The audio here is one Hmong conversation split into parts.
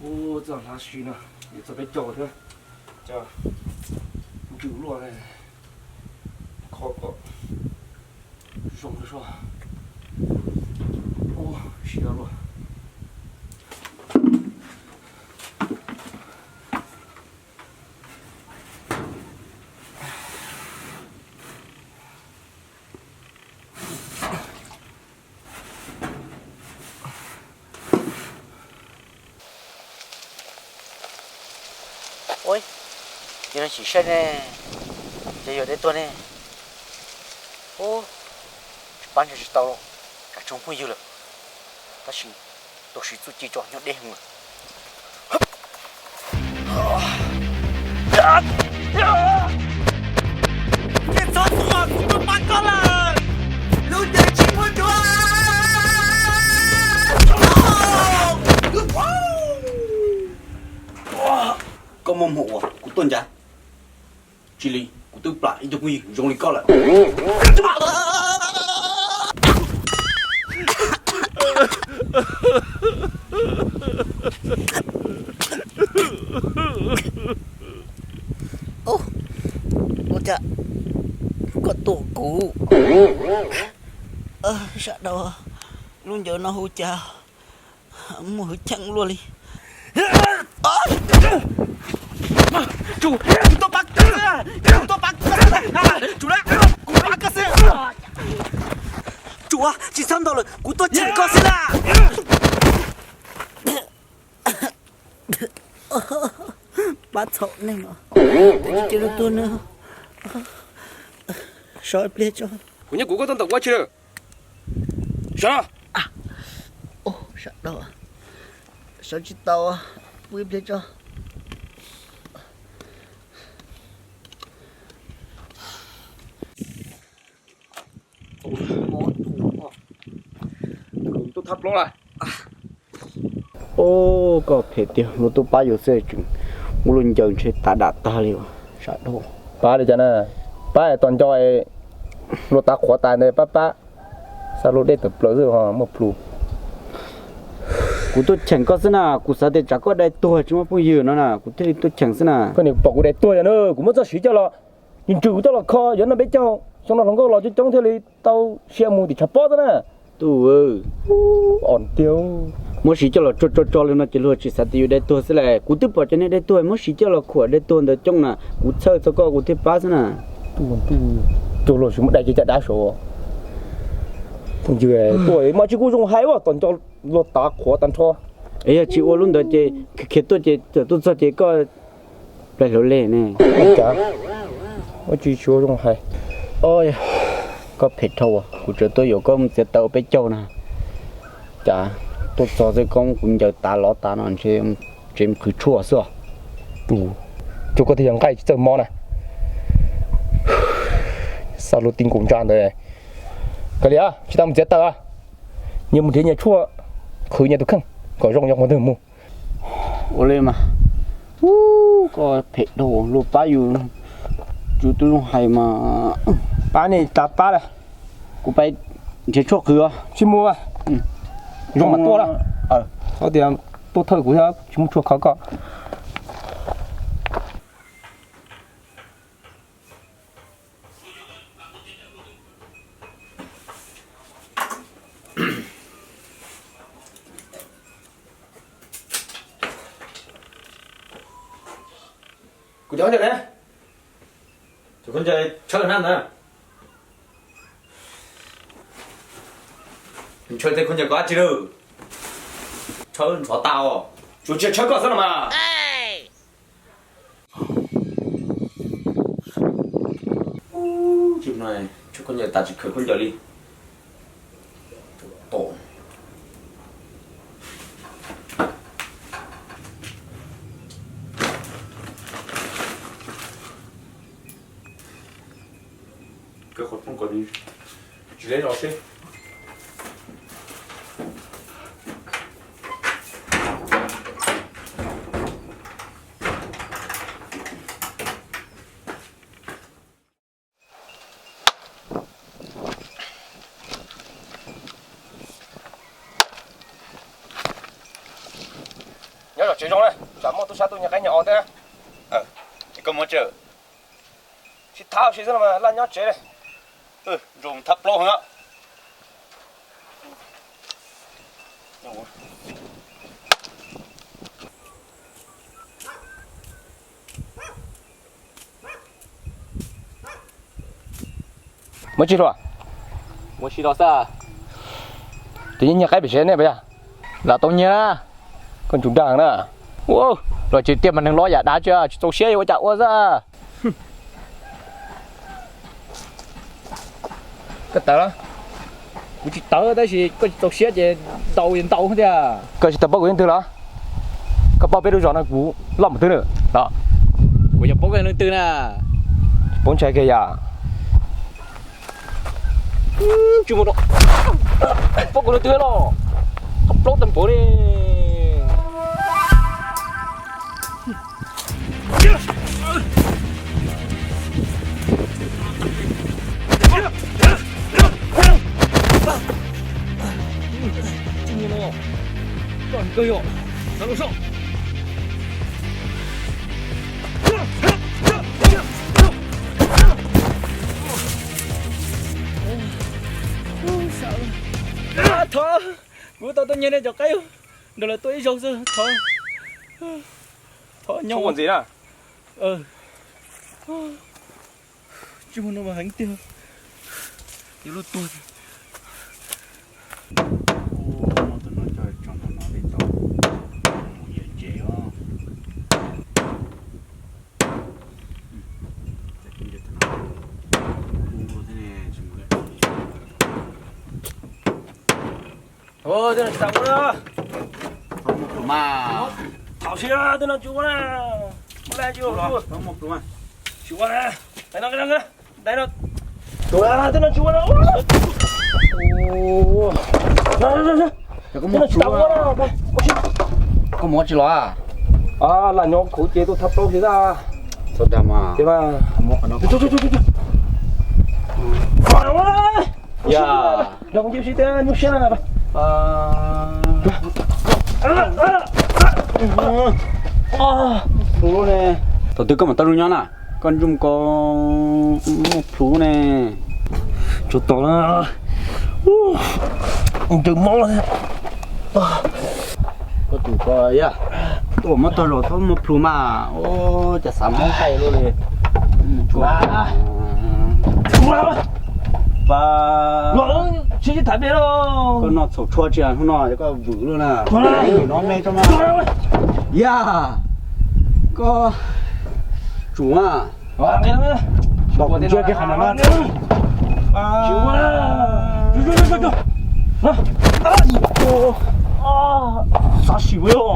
Ua txoj hlav si no, yuav txog peb caug thiab, cov ntsws luaj, kho kom zoo soj. Ua siav luaj. Ua, yog no sim saib ne, ces yog deb tuag ne. Ub, tsis pab ntshe tsis tau los, tsam tsoom phooj ywg lawm. Tab sis tuaj siv txuj ci tso, nyob deb heev lawm. Txhob tuaj, kuv tuaj pab koj lawm. Lub ncaws tsis muaj dua. Koj muaj hmoo uas kuv tuaj ncav, tsis li kuv twb plam ib tug phooj ywg zoo li koj lawm. Ua cas koj tuaj kuv? Sawv daws, lub ncaws no hu cas muaj hwj chim luaj li. Tsum, kuv tuaj pab koj xwb, kuv tuaj pab koj xwb, tsum, kuv pab koj xwb. Tsum, tsis txhob ntaus lawm, kuv tuaj cheem koj xwb na. Pab txhaum neeg os. Cia li tuag na. Sawv ib pliag tso. Kuv nyob kuv, koj tuaj ntawm kuv ua tsi lawm? Sawv. Sawv tsis tau, pw ib pliag tso. Ub, koj phem tiag, luag tuaj pab yus xwb tseem muab lub ncaws ntshe tav dam tag li. Sawv daws, pab li cas na? Pab tos nco luag tav qhuav tas ntawd pab pab. Xa luag dej tawm plaws xwb ho muaj plhu. Kuv tuaj cheem koj xwb na, kuv xav tias tsam koj dai tuag tsis muaj phooj ywg no na, kuv thiaj li tuaj cheem xwb na. Koj niam pom kuv dai tuag yog na, kuv muab txoj siv coj los, ntsws kuv coj los kho, yuav noj peb caug, xyoo no hluas nkauj los coob coob thiaj li tau sia mus tim tshav pob xwb na. Tub, os tiag, muab siv coj los tso tso tso li no ces luag tsis xav tias yus dai tuag xwb las. Kuv twb pom cov neeg dai tuag muab siv coj los khuam dai tuag ntawd coob na, kuv txhawj txog koj kuv thiaj pab xwb na. Tub, tub, cuag luag tsis muaj dai ces cas dab saud. Phooj ywg, tuaj mas tsis kuj zoo hais ua tos nco luag tav qhuav tag nrho. Es yog tsis ua lub ntawd ces khiav tuaj ces txawm tuaj txog ces koj plaig hluav leg ne. Cas ua tsis tshua zoo hais. Koj phem dhau, kuv tseem tuaj yuam koj mus txiav taws ua peb caug na. Cas tuaj txog xwb koj muab kuv ncaws tav lov tas no ntshe tsev mus qhwv tshuaj xwb os. Cuag koj thiaj yog nqaij tsis txawj mob na. Xa luag ti nkaus ntsa ntawd. Kav liam, tsis tas mus txiav taws, nyias mus nrhiav nyias tshuaj qhwv nyias tus kheej kom zoo yog qhov twg mus. Ua li mas, koj phem dhau, luag pab yus, tsis tau zoo hais mas. Pab nej tas pab lawm. Kuv pais nrhiav tshuaj qhwv os. Tsis mus, zoo mas tuaj lawm. Txhob tias tuaj thawj kuv thiab tsis muaj tshuaj kho koj. Kuv cov khaub ncaws ne? Cov khaub ncaws tshawb hnab ntawd. Ntshaw tej khaub ncaws koj dab tsi lawm? Tshawb ntxhov tas os. Tsuas tsis tshawb koj xwb no mas. Tshawb khaub ncaws tas tsis khaws khaub ncaws li. Tsis le los seb. Peb los tsev zoo na, tsam muaj tub sab tuaj nyiag qaib nyiag os thiab. Koj muab tsev. Tsis thab ua si xwb los mas laj nyob tsev li. Zoo thab plaub heev. Muab tsis los, muab tsis los xwb. Ces nyiag qaib pem tsev nej puas yog? Lam tau nyiag na, koj ntsum dag na. Los tsev tiag mas neeg loj yam dav tsis txaus siab yuav ua cas ua xwb. Koj tawv los? Kuv tsis tawv tab sis koj tsis txaus siab ces ntaus ntaus tiag. Koj tsis tau paub kuv leej twg los? Koj paub peb lub zos no kuv loj mus twg na? Kuv yog paub koj leej twg na. Paub ntshai kiag yom. Tsis mus, paub kuv leej twg los? Koj plaub tag npaum li. Thov, kuv tau tuaj nyiag nej cov qaib nrog lawv tuaj ib zaug xwb, thov, thov nyob ua ntxiv na. Tsis muaj nuj mas heev tiag, yuav luag tuag. Tej no tsis tau ua na. Thaum sib tej no tsis ua na. Ua na tsis ua. Tsis ua na. Dai no, dai no. Tej no tsis ua na. Koj mus tsis los? Lam nyob khuv ces tuaj thab plaub xwb. Txhob dag mas. Yog. Thaum twg koj mam tau zoo nyob na, koj ntsej muag ko muaj plhu ne. Tsuas tos na, ntsej mob thiab. Koj tus ko yog tuaj muab tag zog txhob muaj plhu mas, ua cas xav mob nqaij luaj li. Koj noj txhaum tshuaj tsis hnub no koj vwm luaj na. No me rau na. Yog, koj tsum na. Pom kuv ntsia kiag qhov no na. Xav sim ua.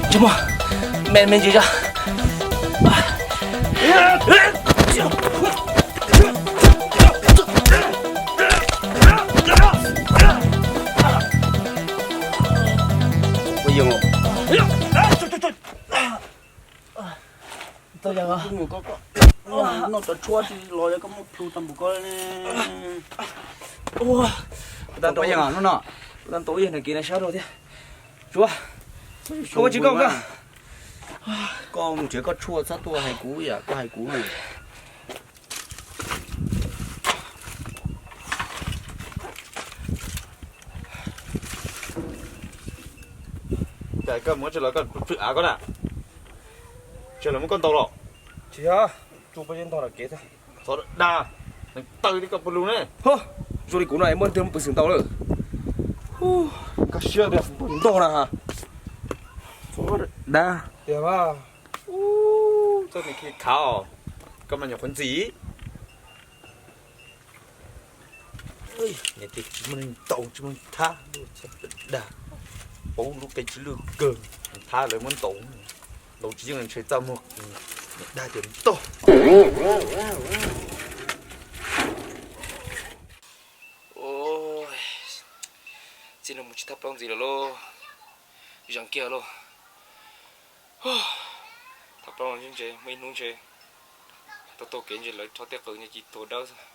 Ntsej muag me me ntsis zog. Noj cov tshuaj tsis los yog koj muaj plhu tag npaum ko ne. Kuv tau yeej hnub no, kuv tau ntau ib yam nag kev na sab rau thiab. Tsuav, koj tsis koj koj. Koj mus nrhiav koj tshuaj txhob tuaj hais kuv yam koj hais kuv na. Cas koj muab tsis los koj plhws av koj na. Tsis los muab koj ntaus los. Tsis yog, tsuj peb ntog lawm kev. Txhob dag, neeg taw li koj puas lus ne. Zoo li kuv no muaj twg muaj peev xwm ntaus lawm. Koj siab tiag, ntog na. Txhob dag. Tiag mas. Txoj me khi khav os, koj mas nyuam qhuav ntxim. Niam tias tsis muaj neeg ntaus tsis muaj neeg thab, dag, paub lub qe tsis lwj kawg, thab lawv muab ntaus, ntaus tsis yeej ntshe txaj muag, niam dag tias ntog. Txij no mus tsis thaj plaub ntxiv lawm lauj. Zeem kiag lauj. Thaj plaub no ntse, muaj ib hnub ntshe tau taug kev ntshe lawv rho tej qws ntshe cia li tuag dawb xwb.